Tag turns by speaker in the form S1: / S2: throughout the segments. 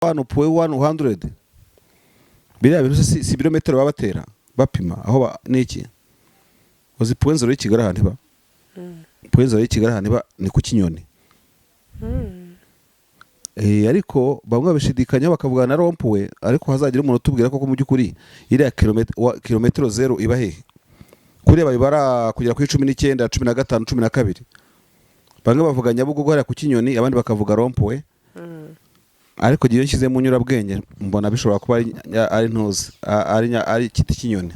S1: 1.100. Biriya bintu si ibirometero baba batera bapima aho ni iki? Uzi point zéro y'i Kigali ahantu iba? Point zéro y'i Kigali ahantu iba ni ku Kinyoni. Ariko bamwe babishidikanyaho, bakavuga na rond-point. Ariko hazagira umuntu utubwira koko mu by'ukuri iriya kilometero zéro iba hehe? Kuriya babibara kugera kuri 19, 15, 12. Bamwe bavuga Nyabugogo hariya ku Kinyoni, abandi bakavuga rond-point. Ariko iyo nshyize mu nyurabwenge mbona bishobora kuba ari ntuzi ari igiti cy'inyoni.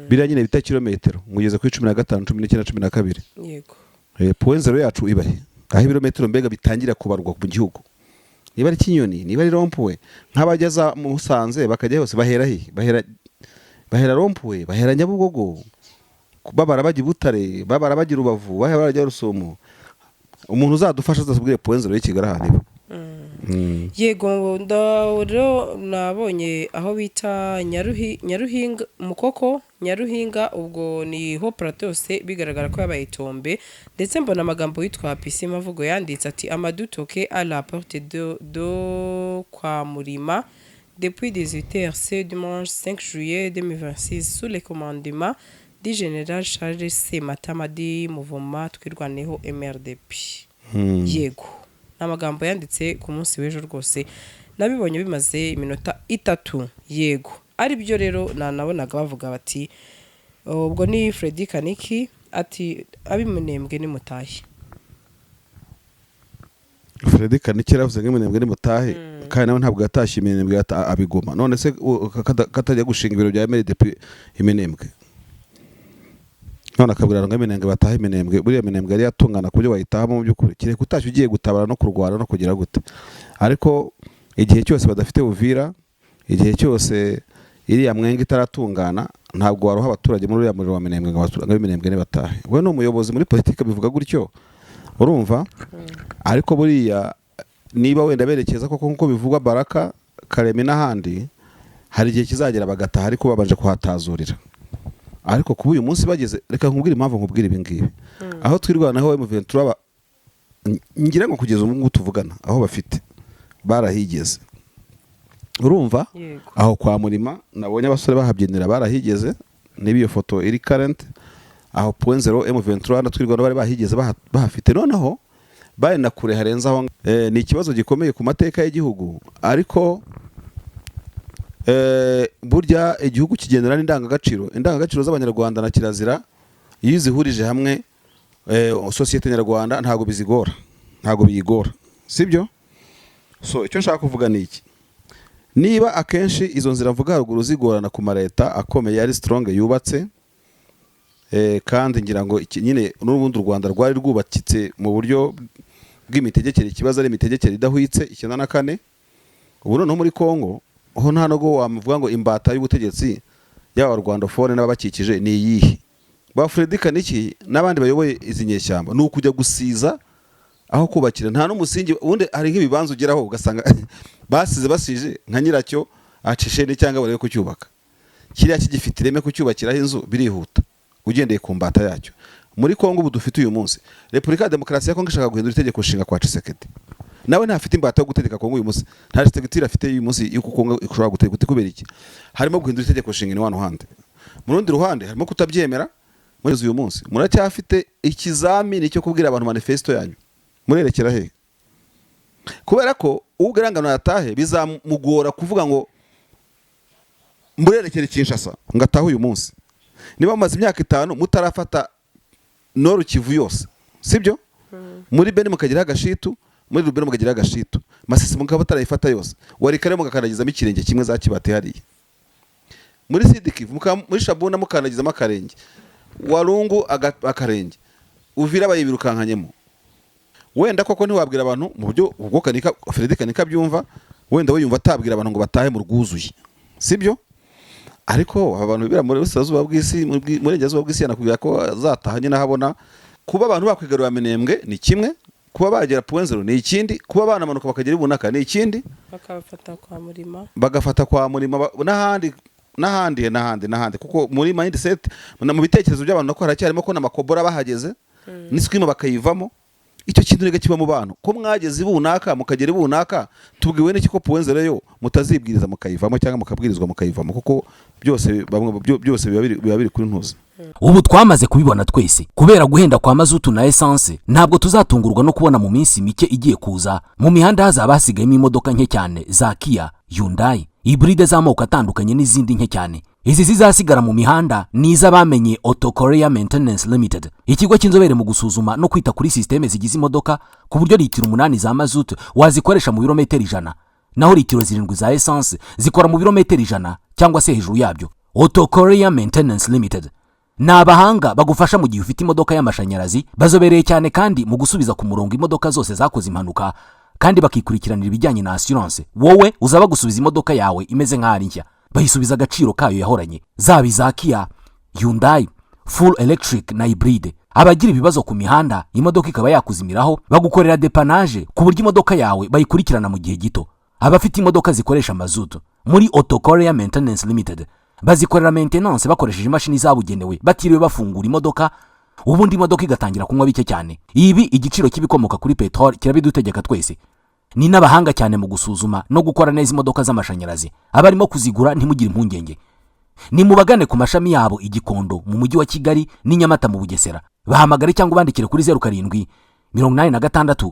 S1: Biriya nyine bita kilometero ngo ugeze kuri 15, 19, 12. Point zéro yacu iba he, aho ibirometero mbega bitangira kubarwa mu gihugu? Niba ari Kinyoni, niba ari rond-point, nk'abajya za Musanze bakajya hose bahera he? Bahera rond-point, bahera Nyabugogo, babara bajya i Butare, babara bajya i Rubavu, bahera bajya Rusumo. Umuntu uzadufasha azatubwire point zéro y'i Kigali ahantu iba.
S2: Yego, rero nabonye aho bita Nyaruhinga, Mukoko, Nyaruhinga, ubwo ni ho plateau yose bigaragara ko yabaye itombe. Ndetse mbona amagambo yitwa Pisi Mavugo yanditse ati: "Amadou toqué à la porte de kwa Murima depuis 18h ce dimanche 5 juillet 2026 sous le commandement du général Charles Sematama du mouvement Twirwaneho MRDP." Yego, ni amagambo yanditse ku munsi w'ejo rwose, nabibonye bimaze iminota 3. Yego, ari byo rero nanabonaga bavuga bati, ubwo ni Freddy Kaniki ati: "Ab'iminembwe nimutahe."
S1: Freddy Kaniki yaravuze ngo iminembwe nimutahe, kandi nawe ntabwo yatashye iminembwe, abigoma. None se katajya gushinga ibiro bya MRDP iminembwe, none akabwira ngo iminembwe batahe? Iminembwe, buriya minembwe yari yatungana ku buryo wayitahamo mu by'ukuri, kereka utashye ugiye gutabara no kurwana no kugira gute. Ariko igihe cyose badafite Uvira, igihe cyose iriya Mwenga itaratungana, ntabwo waroha abaturage muri uriya muriro wa Minembwe ngo abaturage b'Iminembwe ntibatahe. We ni umuyobozi muri politiki bivuga gutyo, urumva? Ariko buriya niba wenda berekeza koko nk'uko bivugwa Baraka, Karemi n'ahandi, hari igihe kizagera bagataha, ariko babanje kuhatazurira. Ariko kuba uyu munsi bageze, reka nkubwire impamvu nkubwire ibi ngibi. Aho twirwanaho M23, ngira ngo kugeza ubu ngubu tuvugana aho bafite barahigeze, urumva?
S2: Yego.
S1: Aho kwa Murima nabonye abasore bahabyinira, barahigeze, niba iyo foto iri current. Aho point zéro M23 na Twirwaneho bari bahigeze, bahafite, noneho bari na kure harenze aho. Ni ikibazo gikomeye ku mateka y'igihugu. Ariko burya igihugu kigendera n'indangagaciro, indangagaciro z'Abanyarwanda na kirazira. Iyo uzihurije hamwe, sosiyete nyarwanda ntabwo bizigora, ntabwo biyigora, sibyo? So icyo nshaka kuvuga ni iki: niba akenshi izo nzira mvuga haruguru zigorana ku maleta akomeye, ari strong, yubatse, kandi ngira ngo nyine n'ubundi u Rwanda rwari rwubakitse mu buryo bw'imitegekere, ikibazo ari imitegekere idahwitse 94. Ubu noneho muri Congo ho nta nubwo wamuvuga ngo imbata y'ubutegetsi yaba rwandophone n'ababakikije ni iyihe. Ba Freddy Kaniki n'abandi bayoboye izi nyeshyamba ni ukujya gusiza aho kubakira, nta n'umusingi. Ubundi hari nk'ibibanza ugeraho ugasanga basize basije nka nyiracyo acishene cyangwa barebe kucyubaka. Kiriya kigifite ireme, kucyubakiraho inzu birihuta ugendeye ku mbata yacyo. Muri Kongo ubu dufite uyu munsi, Repubulika ya Demokarasi ya Kongo ishaka guhindura itegeko nshinga kwa Tshisekedi. Nawe ntafite imbata yo gutegeka Kongo uyu munsi, nta structure afite uyu munsi yuko Kongo ishobora gutegeka. Kubera iki? Harimo guhindura itegeko nshinga ni one ruhande, mu rundi ruhande harimo kutabyemera. Muri uyu munsi muracyafite ikizamini cyo kubwira abantu manifesto yanyu murerekera he, kubera ko ugarangano yatahe bizamugora kuvuga ngo murerekere Kinshasa ngo atahe uyu munsi, niba mumaze imyaka 5 mutarafata Nord Kivu yose, sibyo? Muri Beni mukagiraho agashitu, muri Lubero mukagiraho agashitu, Masisi mukaba mutarayifata yose, Walikale mugakandagizamo ikirenge kimwe za Kibati hariya muri Sud Kivu, muri Shabunda mukandagizamo akarenge, Walungu akarenge, Uvira bayibirukankanyemo. Wenda koko ntiwabwira abantu mu buryo ubwo Kanika, Freddy Kanika byumva, wenda we yumva atabwira abantu ngo batahe mu rwuzuye, sibyo? Ariko aba bantu bibera muri burasirazuba bw'isi, mu burengerazuba bw'isi, yanakubwira ko azataha nyine ahabona. Kuba abantu bakwigarurira Minembwe ni kimwe, kuba bagera point zéro ni ikindi, kuba banamanuka bakagera i Bunaka ni ikindi.
S2: Bakabafata kwa Murima.
S1: Bagafata kwa Murima n'ahandi n'ahandi n'ahandi n'ahandi, kuko muri mindset na mu bitekerezo by'abantu nako haracyarimo ko n'amakobora bahageze n'iswima bakayivamo. Icyo kintu rega kiba mu bantu, ko mwageze ibunaka mukagera ibunaka, tubwiwe n'iki ko point zéro yo mutazibwiriza mukayivamo, cyangwa mukabwirizwa mukayivamo? Kuko byose bamwe byose biba biri kuri ntuzi.
S3: Ubu twamaze kubibona twese, kubera guhenda kwa mazutu na esanse, ntabwo tuzatungurwa no kubona mu minsi mike igiye kuza mu mihanda hazaba hasigayemo imodoka nke cyane za Kia, Hyundai, hybride z'amoko atandukanye n'izindi nke cyane. Izi zizasigara mu mihanda ni iz'abamenye Auto Korea Maintenance Limited, ikigo cy'inzobere mu gusuzuma no kwita kuri sisiteme zigize imodoka, ku buryo litiro 8 za mazutu wazikoresha mu birometero 100, naho litiro 7 za esanse zikora mu birometero 100 cyangwa se hejuru yabyo. Auto Korea Maintenance Limited ni abahanga bagufasha mu gihe ufite imodoka y'amashanyarazi. Bazobereye cyane kandi mu gusubiza ku murongo imodoka zose zakoze impanuka, kandi bakikurikiranira ibijyanye na assurance. Wowe uzaba gusubiza imodoka yawe imeze nk'aho ari nshya, bayisubiza agaciro kayo yahoranye, zaba iza Kia, Hyundai, full electric na hybride. Abagira ibibazo ku mihanda, imodoka ikaba yakuzimiraho, bagukorera dépannage ku buryo imodoka yawe bayikurikirana mu gihe gito. Abafite imodoka zikoresha mazutu, muri Auto Korea Maintenance Limited bazikorera maintenance bakoresheje imashini zabugenewe, batiriwe bafungura imodoka, ubundi imodoka igatangira kunywa bike cyane. Ibi igiciro cy'ibikomoka kuri peteroli kirabidutegeka twese. Ni n'abahanga cyane mu gusuzuma no gukora neza imodoka z'amashanyarazi. Abarimo kuzigura, ntimugire impungenge, ni mubagane ku mashami yabo i Gikondo mu Mujyi wa Kigali n'i Nyamata mu Bugesera. Bahamagare cyangwa ubandikire kuri 0786 20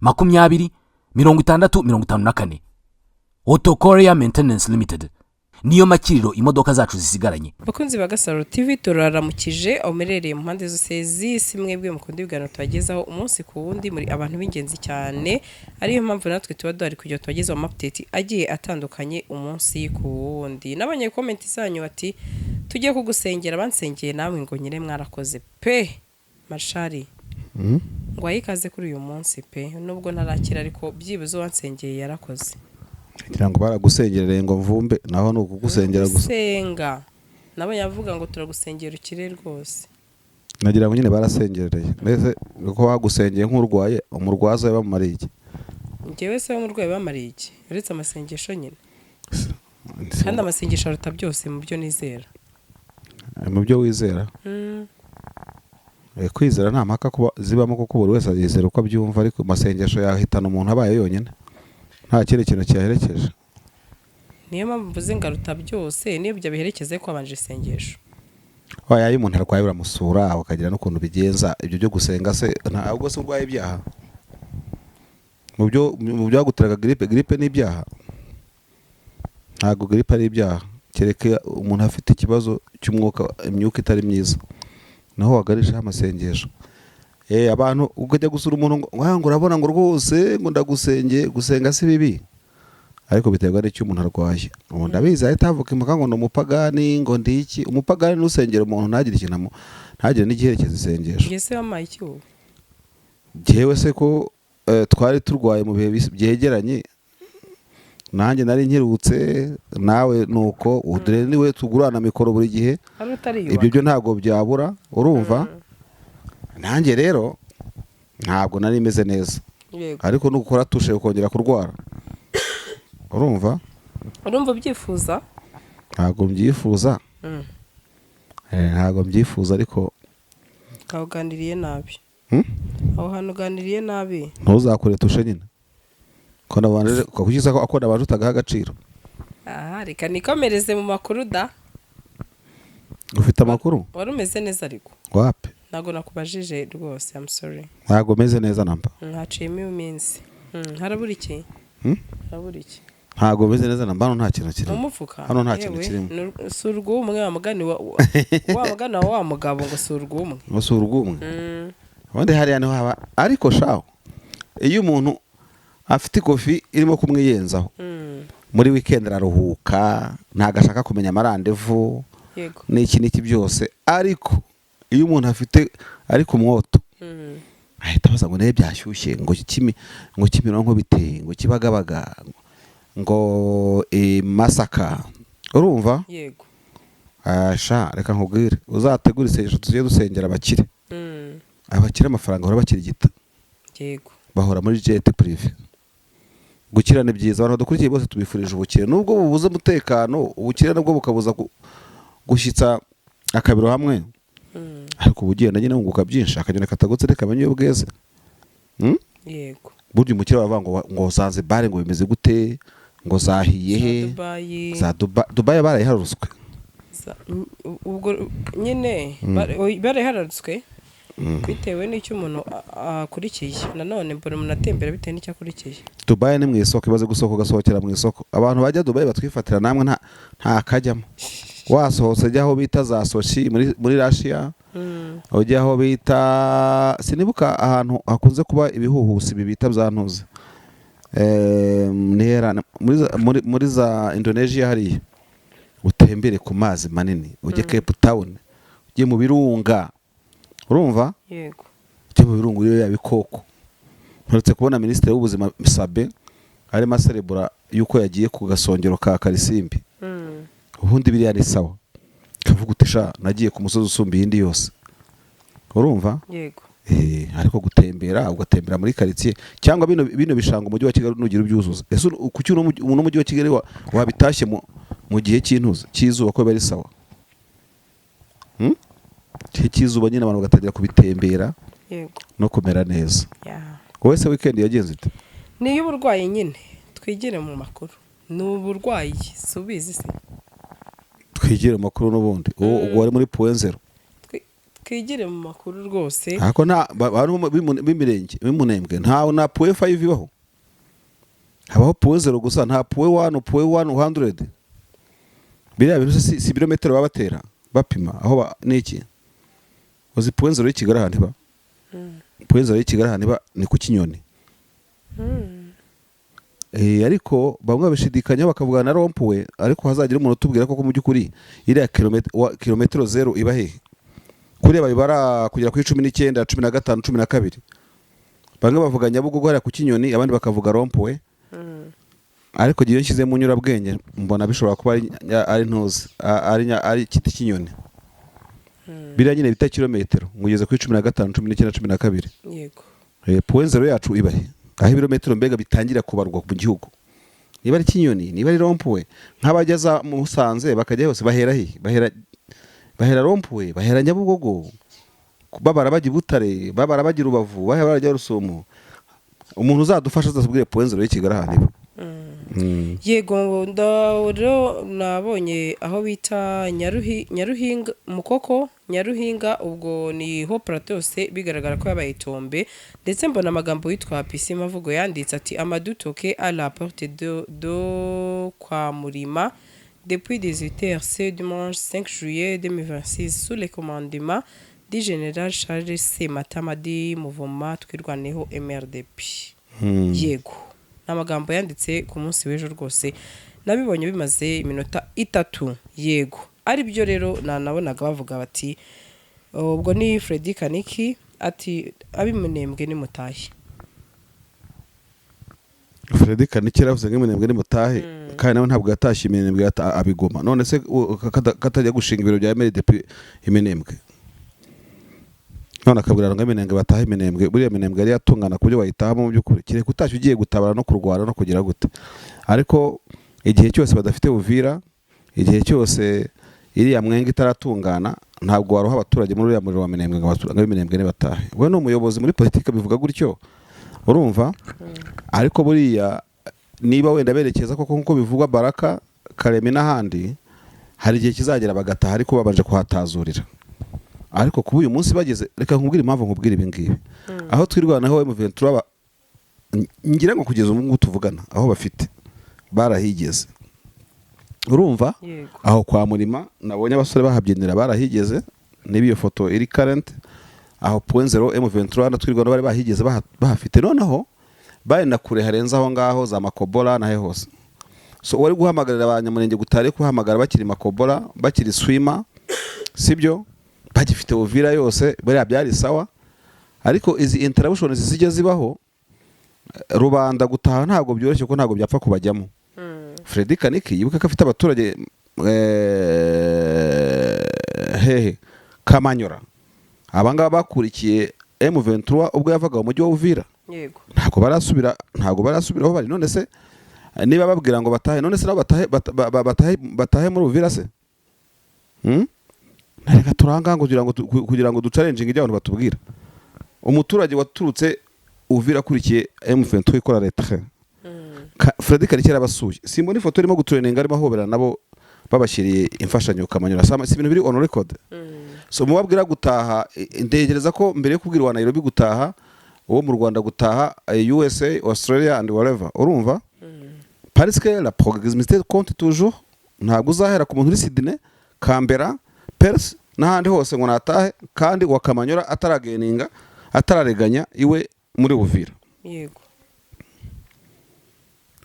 S3: 60 54. Auto Korea Maintenance Limited niyo makiriro imodoka zacu zisigaranye.
S2: Bakunzi ba Gasaro TV, turaramukije aho muherereye mu mpande zose z'isi. Mwebwe mukunda ibiganiro tubagezaho umunsi ku wundi, muri abantu b'ingenzi cyane, ariyo mpamvu natwe tuba duhari kugira ngo tubagezeho ama update agiye atandukanye umunsi ku wundi. Nabonye comment zanyu bati "Tujye kugusengera", bansengeye namwe ngo nyine mwarakoze pe. Mashari, ngo ikaze kuri uyu munsi pe, nubwo ntarakira ariko byibuze uwansengeye yarakoze.
S1: Kugira ngo baragusengereye ngo mvumbe, naho ni ukugusengera gusa.
S2: Gusenga, nabonye avuga ngo "Turagusengera ukire" rwose.
S1: Nagira ngo nyine barasengereye, mbese ko bagusengeye nk'urwaye, umurwaza yabamariye iki?
S2: Njyewe se w'umurwayi bamariye iki uretse amasengesho nyine? Kandi amasengesho aruta byose mu byo nizera.
S1: Mu byo wizera? Kwizera nta mpaka kuba zibamo, kuko buri wese yizera uko abyumva, ariko amasengesho yahitana umuntu abaye yonyine nta kindi kintu kiyaherekeje.
S2: Niyo mpamvu mvuze ngo aruta byose, niyo ibyo biherekeze ko wabanje isengesho.
S1: Oya, iyo umuntu arwaye uramusura, ukagira n'ukuntu bigenza. Ibyo byo gusenga se, ntabwo se urwaye ibyaha mu byo mu byaguteraga grippe? Grippe ni ibyaha? Ntabwo grippe ari ibyaha, kereka umuntu afite ikibazo cy'umwuka, imyuka itari myiza, naho wagarishaho amasengesho. Abantu ukajya gusura umuntu ngo urabona ngo rwose ngo ndagusengeye. Gusenga si bibi, ariko biterwa n'icyo umuntu arwaye. Ubu ndabizi ahita havuka impaka ngo ni umupagani, ngo ndi iki. Umupagani n'usengera umuntu ntagire ikintu ntagire n'igiherekeza isengesho.
S2: Njye se wampaye iki wowe?
S1: Njyewe se ko twari turwaye mu bihe byegeranye, nanjye nari nkirutse, nawe nuko, dore niwe tugurana mikoro buri gihe.
S2: Hari utariyubaka.
S1: Ibyo byo ntabwo byabura, urumva? Nanjye rero ntabwo nari meze neza. Ariko nukora touche ukongera kurwara, urumva?
S2: Urumva ubyifuza?
S1: Ntabwo mbyifuza. Ntabwo mbyifuza ariko.
S2: Aho uganiriye nabi.
S1: Hmm?
S2: Aho hantu uganiriye nabi.
S1: Ntuzakore touche nyine ko nabanje kukiza ko nabanje utagaha agaciro.
S2: Aha reka nikomereze mu makuru da.
S1: Ufite amakuru?
S2: Wari umeze neza ariko?
S1: Wapi.
S2: Ntabwo nakubajije rwose, I'm sorry.
S1: Ntabwo meze neza namba.
S2: Haciyemo iminsi. Harabura iki?
S1: Hmm?
S2: Harabura iki?
S1: Ntabwo meze neza namba, hano nta kintu
S2: Mu
S1: kirimo.
S2: mufuka?
S1: Hano nta kintu
S2: Yewe,
S1: kirimo.
S2: Si urw'umwe, wa mugani wa mugani wa mugabo ngo si urw'umwe.
S1: Ngo si urw'umwe. Ubundi hariya niho haba, ariko shaho iyo umuntu afite ikofi irimo kumwiyenzaho, muri weekend araruhuka, ntabwo ashaka kumenya ama rendez-vous n'iki n'iki byose. Ariko iyo umuntu afite ari ku mwoto, ahita abaza ngo nawe byashyushye, ngo kimi, ngo Kimironko biteye, ngo Kibagabaga, ngo Masaka, urumva?
S2: Yego.
S1: Ah, sha reka nkubwire, uzategure isengesho tujye dusengera abakire. Abakire amafaranga bahora bakirigita. Bahora muri jet privé. Gukira ni byiza. Abantu badukurikiye bose tubifurije ubukire, nubwo bubuze umutekano, ubukire nabwo bukabuza gushyitsa akabiro hamwe. Ariko uba ugenda nyine wunguka byinshi, akagenda katagutse reka amenye iyo bweze.
S2: Yego.
S1: Burya umukire baravuga ngo Zanzibar ngo bimeze gute, ngo zahiye
S2: Za
S1: he?
S2: Dubayi.
S1: Za Dubayi barayiharutswe.
S2: Ubwo nyine barayihararutswe bitewe n'icyo umuntu akurikiye. Nanone mbona umuntu atembera bitewe n'icyo akurikiye.
S1: Dubayi ni mu isoko, ibaze gusohoka ugasohokera mu isoko. Abantu bajya Dubayi batwifatira namwe, nta kajyamo. Wasohotse ujya aho bita za Sochi muri Russia, ujya aho bita, sinibuka ahantu hakunze kuba ibihuhusi bibita bya ntuze. Ni muri za Indonesia hariya, utembere ku mazi manini, ujye Cape Town, ujye mu birunga, urumva?
S2: Yego.
S1: Ujye mu birunga uriyo ya bikoko. Mperutse kubona Minisitiri w'Ubuzima Sabe arimo aserebura yuko yagiye ku gasongero ka Karisimbi. Ubundi biriya ni sawa, kavuga uti: "Sha, nagiye ku musozi usumba iyindi yose", urumva?
S2: Yego.
S1: Ariko gutembera ugatembera muri karitsiye cyangwa bino bishanga, umujyi wa Kigali nugira ubyuzuza. Ese kuki uno mujyi wa Kigali wabitashye mu gihe cy'intuza cy'izuba, ko biba ari sawa? Gihe cy'izuba nyine abantu bagatangira kubitembera no kumera neza. Wowe se weekend yagenze ite?
S2: Ni iy'uburwayi nyine. Twigire mu makuru, ni uburwayi, si ubizi se?
S1: Twigire mu makuru n'ubundi uwo ubwo wari muri point zero.
S2: Twigire mu makuru rwose.
S1: Ariko nta bantu b'imirenge b'Imunembwe, ntawe nta point five ibaho, habaho point zero gusa, nta point one, point one hundred. Biriya bintu si ibirometero baba batera bapima aho ni iki? Uzi point zero y'i Kigali ahantu iba? Point zero y'i Kigali ahantu iba ni ku Kinyoni. Ariko bamwe babishidikanyaho bakavuga na rond-point, ariko hazagira umuntu utubwira koko mu by'ukuri iriya kilometero zero iba hehe? Kuriya babibara kugera kuri 19, 15, 12. Bamwe bavuga Nyabugogo hariya ku Kinyoni, abandi bakavuga rond-point. Ariko iyo nshyize mu nyurabwenge mbona bishobora kuba ari ntuzi ari igiti cy'inyoni, biriya nyine bita kilometero, ngo ugeze kuri 15, 19, 12. Point zero yacu iba he, aho ibirometero mbega bitangira kubarwa mu gihugu? Niba ari Kinyoni, niba ari rond-point, nk'abajya za Musanze bakajya hose bahera he? Bahera rond-point, bahera Nyabugogo, babara bajya i Butare, babara bajya i Rubavu, bahera bajya Rusumo. Umuntu uzadufasha azatubwire point zero y'i Kigali ahantu iba.
S2: Yego, rero nabonye aho bita Nyaruhinga, Mukoko, Nyaruhinga, ubwo ni ho plateau yose bigaragara ko yabaye itombe. Ndetse mbona amagambo witwa PC Mavugo yanditse ati: "Amadou toqué à la porte de kwa Murima depuis 18h ce dimanche 5 juillet 2026 sous le commandement du général Charles Sematama di Mouvement Twirwaneho MRDP." Yego, ni amagambo yanditse ku munsi w'ejo rwose, nabibonye bimaze iminota 3. Yego, ari byo rero nanabonaga bavuga bati, ubwo ni Freddy Kaniki ati: "Ab'iminembwe nimutahe."
S1: Freddy Kaniki yaravuze ngo iminembwe nimutahe, kandi nawe ntabwo yatashye iminembwe, abigoma. None se katajya gushinga ibiro bya MRDP iminembwe, none akabwira ngo iminembwe batahe? Iminembwe, buriya minembwe yari yatungana ku buryo wayitahamo mu by'ukuri, kereka utashye ugiye gutabara no kurwana no kugira gute. Ariko igihe cyose badafite Uvira, igihe cyose iriya Mwenga itaratungana, ntabwo waroha abaturage muri uriya muriro wa Minembwe ngo ab'iminembwe nibatahe. We ni umuyobozi muri politiki bivuga gutyo, urumva? Ariko buriya niba wenda berekeza koko nk'uko bivugwa Baraka, Karemi n'ahandi, hari igihe kizagera bagataha, ariko babanje kuhatazurira. Ariko kuba uyu munsi bageze, reka nkubwire impamvu nkubwire ibi ngibi. Aho Twirwanaho, M23, ngira ngo kugeza ubu ngubu tuvugana aho bafite barahigeze, urumva?
S2: Yego.
S1: Aho kwa Murima nabonye abasore bahabyinira, barahigeze, niba iyo foto iri current. Aho point zero M23 na Twirwaneho bari bahigeze, bahafite. Noneho bari na kure harenze aho ngaho za Makobola nahe hose. So wari guhamagarira abanyamurenge gutare kuhamagara bakiri Makobola, bakiri Swima, sibyo, bagifite Uvira yose, buriya byari sawa. Ariko izi interruptions zijya zibaho, rubanda gutaha ntabwo byoroshye kuko ntabwo byapfa kubajyamo. Freddy Kaniki yibuka ko afite abaturage hehe? Kamanyora. Abangaba bakurikiye M23 ubwo yavaga mu mujyi wa Uvira. Ntabwo barasubira aho bari. None se niba babwira ngo batahe, none se nabo batahe, batahe muri Uvira se? Reka turanga ngo kugira ngo duchallenginge ibyo abantu batubwira. Umuturage waturutse Uvira akurikiye M23 ikora retrait. Freddy Kaniki yarabasuye, simbona ifoto irimo guturenga, arimo ahoberana nabo babashyiriye imfashanyo Kamanyura. Si ibintu biri on record. So mubabwira gutaha, ntekereza ko mbere yo kubwira wa Nairobi gutaha, uwo mu Rwanda gutaha, USA, Australia and whatever, urumva, parce que la proximité compte toujours. Ntabwo uzahera ku muntu uri Sydney, Canberra, Perth n'ahandi hose ngo natahe, kandi wa Kamanyura atarageninga, atarareganya iwe muri Uvira.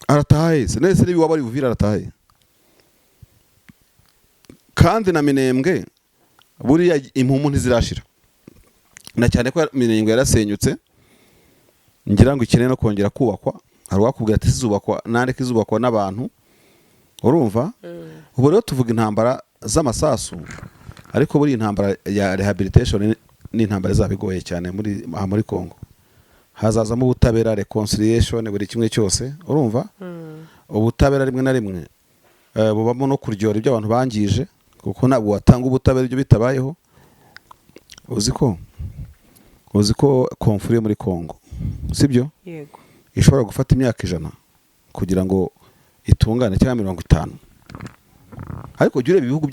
S1: Arataha hese nese? Niba iwabo ari Uvira, arataha he? Kandi na Minembwe buriya impumu ntizirashira, na cyane ko Minembwe yarasenyutse, ngira ngo ikeneye no kongera kubakwa. Hari uwakubwira ati izubakwa nande, ko izubakwa n'abantu, urumva? Ubu rero tuvuga intambara z'amasasu, ariko buriya intambara ya rehabilitation ni intambara izaba igoye cyane muri aha muri Congo. Hazazamo ubutabera, reconciliation, buri kimwe cyose, urumva? Ubutabera rimwe na rimwe bubamo no kuryora ibyo abantu bangije, kuko ntabwo watanga ubutabera ibyo bitabayeho. Uzi ko conflit yo muri Congo, sibyo?
S2: Yego.
S1: Ishobora gufata imyaka 100 kugira ngo itungane, cyangwa 50. Ariko jya ureba ibihugu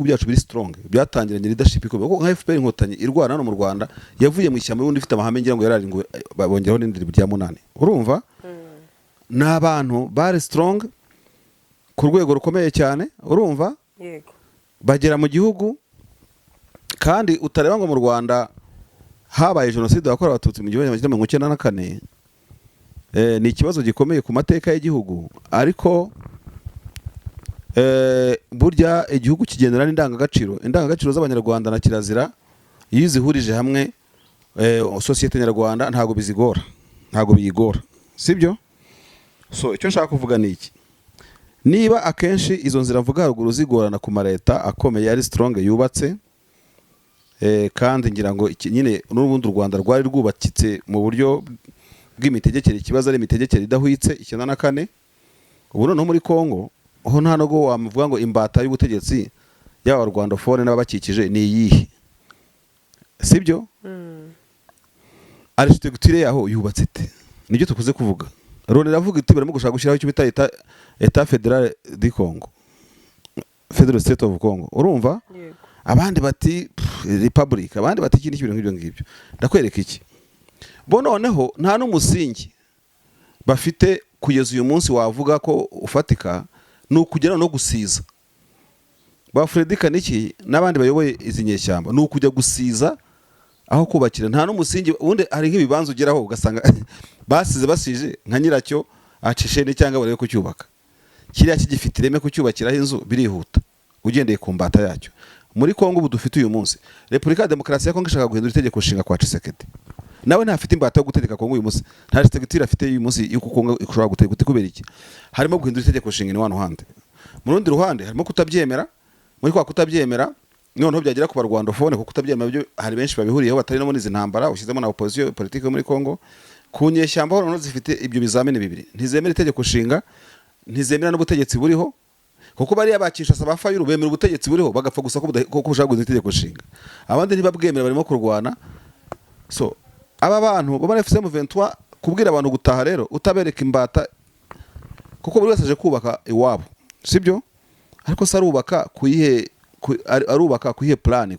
S1: byacu biri strong, byatangiranye leadership ikomeye, kuko nka FPR Inkotanyi irwana hano mu Rwanda yavuye mu ishyamba ubundi ifite amahame, ngira ngo yarari ngo bongeraho n'indi rya munani, urumva? Ni abantu bari strong ku rwego rukomeye cyane, urumva?
S2: Yego.
S1: Bagera mu gihugu, kandi utareba ngo mu Rwanda habaye jenoside yakorewe Abatutsi mu 1994, ni ikibazo gikomeye ku mateka y'igihugu. Ariko burya igihugu kigendera n'indangagaciro. Indangagaciro z'Abanyarwanda na kirazira, iyo uzihurije hamwe, sosiyete nyarwanda ntabwo bizigora, ntabwo biyigora, sibyo? So icyo nshaka kuvuga ni iki: niba akenshi izo nzira mvuga haruguru zigorana ku maleta akomeye, ari strong, yubatse, kandi ngira ngo nyine n'ubundi u Rwanda rwari rwubakitse mu buryo bw'imitegekere, ikibazo ari imitegekere idahwitse 94. Ubu noneho muri Congo ho nta nubwo wamuvuga ngo imbata y'ubutegetsi yaba rwandophone n'ababakikije ni iyihe, sibyo? Architecture yaho yubatse ite? Nibyo tukuze kuvuga. Loni iravuga iti barimo gushaka gushyiraho icyo bita État fédéral du Congo, Federal State of Congo, urumva?
S2: Yego.
S1: Abandi bati pff, republic, abandi bati ikindi kintu nk'ibyo ngibyo. Ndakwereka iki: bo noneho nta n'umusingi bafite kugeza uyu munsi wavuga ko ufatika, ni ukugera no gusiza ba Freddy Kaniki n'abandi bayoboye izi nyeshyamba, ni ukujya gusiza aho kubakira. Nta n'umusingi. Ubundi hari nk'ibibanza ugeraho ugasanga basize basije nka nyiracyo acishene, cyangwa barebe kucyubaka kiriya kigifite ireme, kucyubakiraho inzu birihuta ugendeye ku mbata yacyo. Muri Kongo ubu dufite uyu munsi Repubulika ya Demokarasi ya Kongo ishaka guhindura itegeko nshinga kwa Tshisekedi, nawe ntafite imbata yo gutegeka Kongo uyu munsi, nta architecture afite uyu munsi yuko Kongo ishobora gutegeka. Kubera iki? Harimo guhindura itegeko nshinga ni wa ruhande, mu rundi ruhande harimo kutabyemera. Muri kwa kutabyemera noneho byagera ku barwandophone, kuko kutabyemera byo hari benshi babihuriyeho batari no muri izi ntambara, ushyizemo na opposition politique yo muri Kongo. Ku nyeshyamba ho noneho zifite ibyo bizamini bibiri: ntizemera itegeko nshinga, ntizemera n'ubutegetsi buriho, kuko bariya ba Kinshasa, ba Fayulu, bemera ubutegetsi buriho, bagapfa gusa ko bushaka guhindura itegeko nshinga. Abandi ntibabwemera, barimo kurwana. So aba bantu bo muri AFC M23, kubwira abantu gutaha rero utabereka imbata, kuko buri wese aje kubaka iwabo, sibyo? Ariko se arubaka kuyihe arubaka kuyihe plan?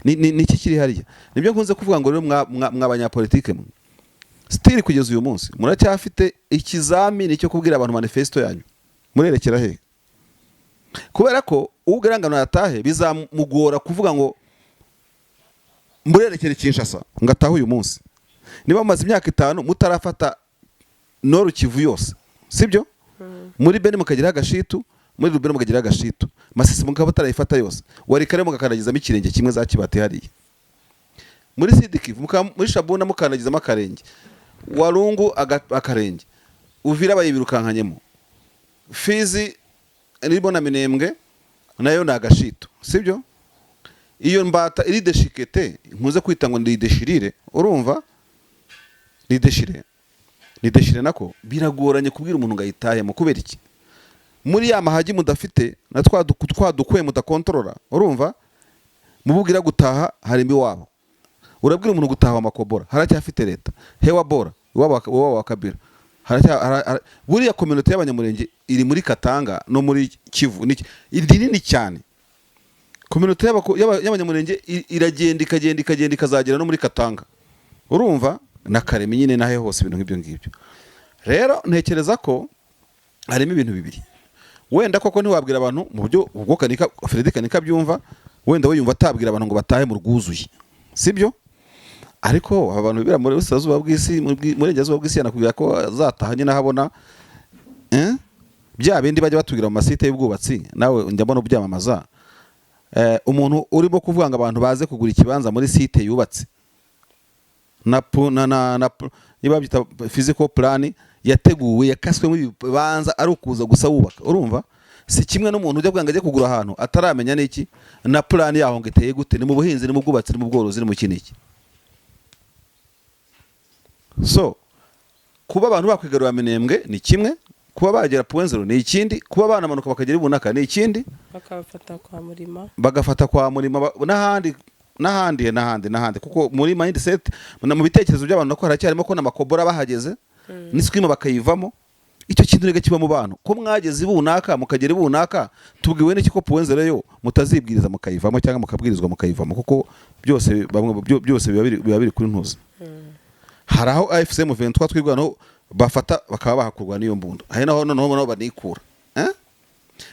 S1: Ni iki kiri hariya? Nibyo nkunze kuvuga ngo rero mwa banyapolitike mwe, still kugeza uyu munsi muracyafite ikizamini cyo kubwira abantu manifesto yanyu murerekera he, kubera ko ugarangano yatahe bizamugora kuvuga ngo murerekere Kinshasa ngo atahe uyu munsi, niba mumaze imyaka 5 mutarafata Nord Kivu yose, sibyo? Muri Beni mukagiraho agashitu, muri Lubero mukagiraho agashitu, Masisi mukaba mutarayifata yose, Walikale mugakandagizamo ikirenge kimwe, za Kibati hariya muri Sud Kivu muri Shabunda mukandagizamo akarenge, Walungu akarenge, Uvira bayibirukankanyemo, Fizi irimo na Minembwe nayo ni agashitu, sibyo? Iyo mbata iri déchiquetée, nkunze kwita ngo ni déchirure, urumva? Ni déchiré, ni déchiré nako. Biragoranye kubwira umuntu ngo ayitahemo. Kubera iki? Muri ya mahagi mudafite na twa dukwe mudakontorora, urumva? Mububwira gutaha harimo iwabo. Urabwira umuntu gutaha amakobora, haracyafite leta hewa bora iwabo wa Kabila. Buriya communauté y'Abanyamurenge iri muri Katanga no muri Kivu iri nini cyane. Communauté y'Abanyamurenge iragenda, ikagenda, ikagenda, ikazagera no muri Katanga, urumva, na Karemi nyine nahe hose, ibintu nk'ibyo ngibyo. Rero ntekereza ko harimo ibintu bibiri. Wenda koko ntiwabwira abantu mu buryo ubwo Kanika, Freddy Kanika byumva, wenda we yumva atabwira abantu ngo batahe mu rwuzuye, sibyo? Ariko aba bantu bibera muri burasirazuba bw'isi, mu burengerazuba bw'isi, yanakubwira ko azataha nyine ahabona, eh? Bya bindi bajya batubwira mu masite y'ubwubatsi, nawe njya mbona ubyamamaza. Umuntu urimo kuvuga ngo abantu baze kugura ikibanza muri site yubatse na, pu- na, na, na niba babyita physical plan yateguwe, yakaswemo ibibanza, ari ukuza gusa wubaka, urumva si kimwe n'umuntu ujya kuvuga ngo ajye kugura ahantu ataramenya n'iki na plan yaho ngo iteye gute, ni mu buhinzi, ni mu bwubatsi, ni mu bworozi, ni mu iki n'iki. So kuba abantu bakwigarurira Minembwe ni kimwe, kuba bagera Point Zéro ni ikindi, kuba banamanuka bakagera ibunaka ni ikindi.
S2: Bakabafata kwa Murima.
S1: Bagafata kwa Murima, n'ahandi n'ahandi n'ahandi n'ahandi, kuko muri mindset na mu bitekerezo by'abantu nako haracyarimo ko n'amakobora bahageze n'iswima bakayivamo. Icyo kintu rega kiba mu bantu ko mwageze ibunaka, mukagera ibunaka, tubwiwe n'iki ko Point Zéro yo mutazibwiriza mukayivamo, cyangwa mukabwirizwa mukayivamo? Kuko byose bamwe byose biba biri kuri ntuzi. Hari aho AFC M23 twirwanaho bafata bakaba bahakurwa n'iyo mbunda, hari naho noneho noneho banikura, eh?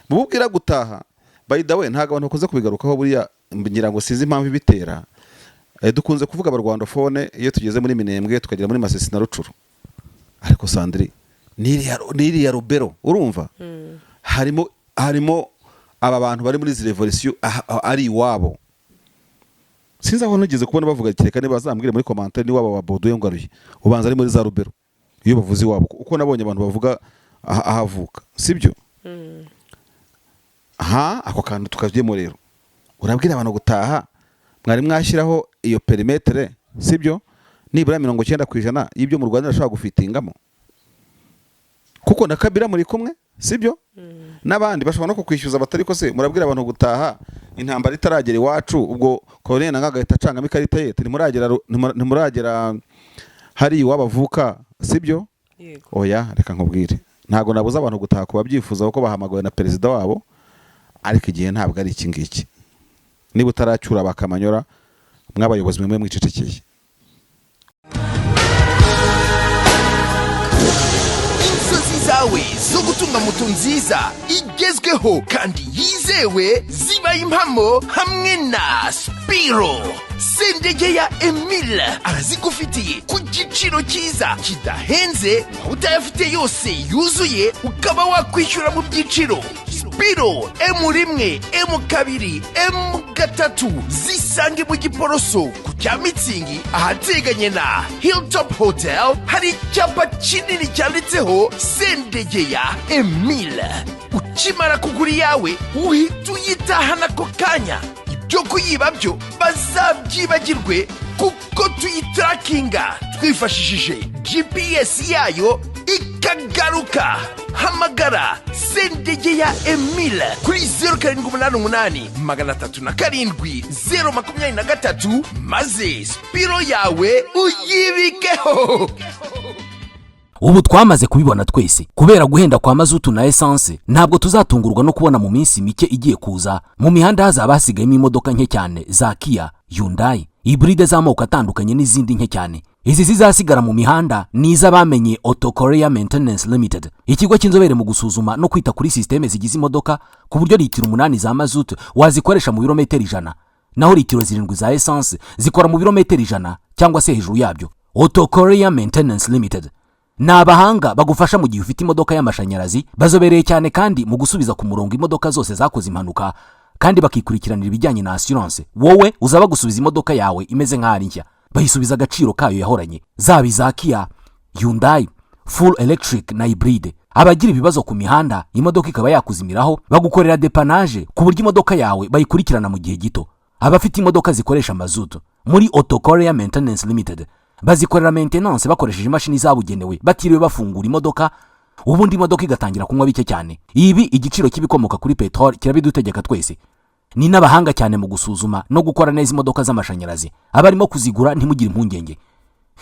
S1: Bubwira gutaha, by the way, ntabwo abantu bakunze kubigarukaho. Buriya ngira ngo sinzi impamvu ibitera. Dukunze kuvuga abarwandophone iyo tugeze muri Minembwe, tukagera muri Masisi na Rucuru, ariko Sandri, n'iriya Rubero, urumva, harimo aba bantu bari muri izi revolution ari iwabo. Sinzi aho nigeze kubona bavuga, kereka niba bazambwire muri commentaire, ni wabo wa Boduye Ngaruye, ubanza ari muri za Rubero iyo bavuze iwabo, uko nabonye abantu bavuga ahavuka, sibyo? Aha ako kantu tukabyemo. Rero urabwira abantu gutaha, mwari mwashyiraho iyo périmètre, sibyo? Nibura 90% y'ibyo mu Rwanda ashobora gufitingamo, kuko na Kabila muri kumwe, sibyo? N'abandi bashobora no kukwishyuza batari ko se murabwira abantu gutaha intambara itaragera iwacu? Ubwo Colonel Nanga agahita acangamo ikarita ye ati, Ntimuragera hari iwabo avuka," sibyo?
S2: Yego.
S1: Oya, reka nkubwire, ntabwo nabuza abantu gutaha ku babyifuza, kuko bahamagawe na perezida wabo, ariko igihe ntabwo ari iki ngiki. Niba utaracyura bakamanyora, mw'abayobozi mwe mwicecekeye.
S4: Inzozi zawe zo gutunga moto nziza igezweho kandi yizewe zibaye impamo hamwe na Spiro. Sendege ya Emile arazigufitiye ku giciro cyiza kidahenze, waba utayafite yose yuzuye ukaba wakwishyura mu byiciro. Spiro M1, M2, M3 zisange mu Giporoso ku cya Mitsingi, ahateganye na Hilltop Hotel. Hari icyapa kinini cyanditseho Sendegeya Emile. Ukimara kugura iyawe uhita uyitahana ako kanya. Ibyo kuyiba byo bazabyibagirwe, kuko tuyitarakinga twifashishije GPS yayo ikagaruka. Hamagara Sendegeya Emile kuri 0788 307 023, maze Spiro yawe uyibikeho.
S3: Ubu twamaze kubibona twese, kubera guhenda kwa mazutu na esanse, ntabwo tuzatungurwa no kubona mu minsi mike igiye kuza mu mihanda hazaba hasigayemo imodoka nke cyane za Kia, Hyundai, hybride z'amoko atandukanye n'izindi nke cyane. Izi zizasigara mu mihanda ni iz'abamenye Auto Korea Maintenance Limited, ikigo cy'inzobere mu gusuzuma no kwita kuri sisiteme zigize imodoka, ku buryo litiro 8 za mazutu wazikoresha mu birometero 100, naho litiro 7 za esanse zikora mu birometero 100 cyangwa se hejuru yabyo. Auto Korea Maintenance Limited ni abahanga bagufasha mu gihe ufite imodoka y'amashanyarazi. Bazobereye cyane kandi mu gusubiza ku murongo imodoka zose zakoze impanuka, kandi bakikurikiranira ibijyanye na assurance. Wowe uzaba gusubiza imodoka yawe imeze nk'aho ari nshya, bayisubiza agaciro kayo yahoranye, zaba iza Kia, Hyundai, full electric na hybride. Abagira ibibazo ku mihanda, imodoka ikaba yakuzimiraho, bagukorera dépannage ku buryo imodoka yawe bayikurikirana mu gihe gito. Abafite imodoka zikoresha mazutu, muri Auto Korea Maintenance Limited bazikorera maintenance bakoresheje imashini zabugenewe, batiriwe bafungura imodoka, ubundi imodoka igatangira kunywa bike cyane. Ibi igiciro cy'ibikomoka kuri peteroli kirabidutegeka twese. Ni n'abahanga cyane mu gusuzuma no gukora neza imodoka z'amashanyarazi. Abarimo kuzigura, ntimugire impungenge.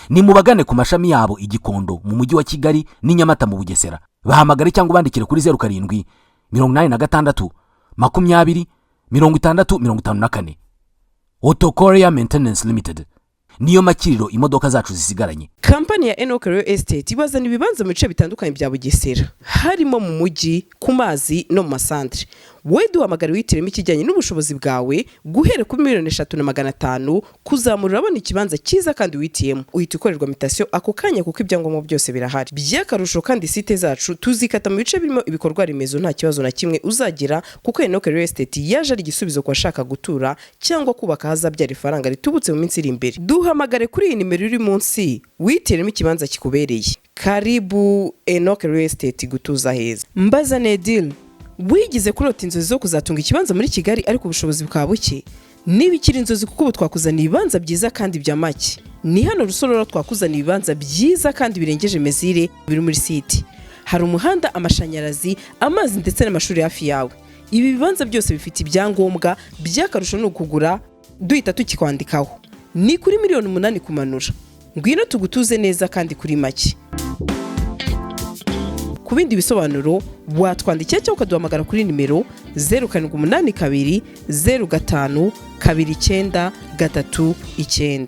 S3: Ni mubagane ku mashami yabo i Gikondo mu Mujyi wa Kigali n'i Nyamata mu Bugesera. Bahamagare cyangwa ubandikire kuri 0786 20 60 54. Auto Korea Maintenance Limited niyo makiriro imodoka zacu zisigaranye.
S2: Kampani ya Enoch Real Estate ibazana ibibanza mu bice bitandukanye bya Bugesera, harimo mu mujyi, ku mazi no mu masantere. Wowe duhamagara wihitiremo ikijyanye n'ubushobozi bwawe. Guhera kuri 3,500,000 kuzamura, urabona ikibanza cyiza kandi wihitiyemo. Uhita ukorerwa mutation ako kanya kuko ibyangombwa byose birahari. By'akarusho kandi, site zacu tuzikata mu bice birimo ibikorwa remezo, nta kibazo na kimwe uzagira, kuko Enoch Real Estate yaje ari igisubizo ku bashaka gutura cyangwa kubaka ahazabyara ifaranga ritubutse mu minsi iri imbere. Duhamagare kuri iyi nimero iri munsi, wihitiremo ikibanza kikubereye. Karibu Enoch Real Estate, gutuza heza. Mbaza Nedil, wigize kurota inzozi zo kuzatunga ikibanza muri Kigali ariko ubushobozi bukaba buke? Niba ikiri inzozi, kuko ubu twakuzaniye ibibanza byiza kandi bya make. Ni hano Rusororo, twakuzaniye ibibanza byiza kandi birengeje mesure, biri muri site. Hari umuhanda, amashanyarazi, amazi ndetse n'amashuri hafi yawe. Ibi bibanza byose bifite ibyangombwa. By'akarusho ni ukugura duhita tukikwandikaho. Ni kuri 8 miliyoni kumanura. Ngwino tugutuze neza kandi kuri make. Ku bindi bisobanuro watwandikira cyangwa ukaduhamagara kuri nimero 0782 05 29 39.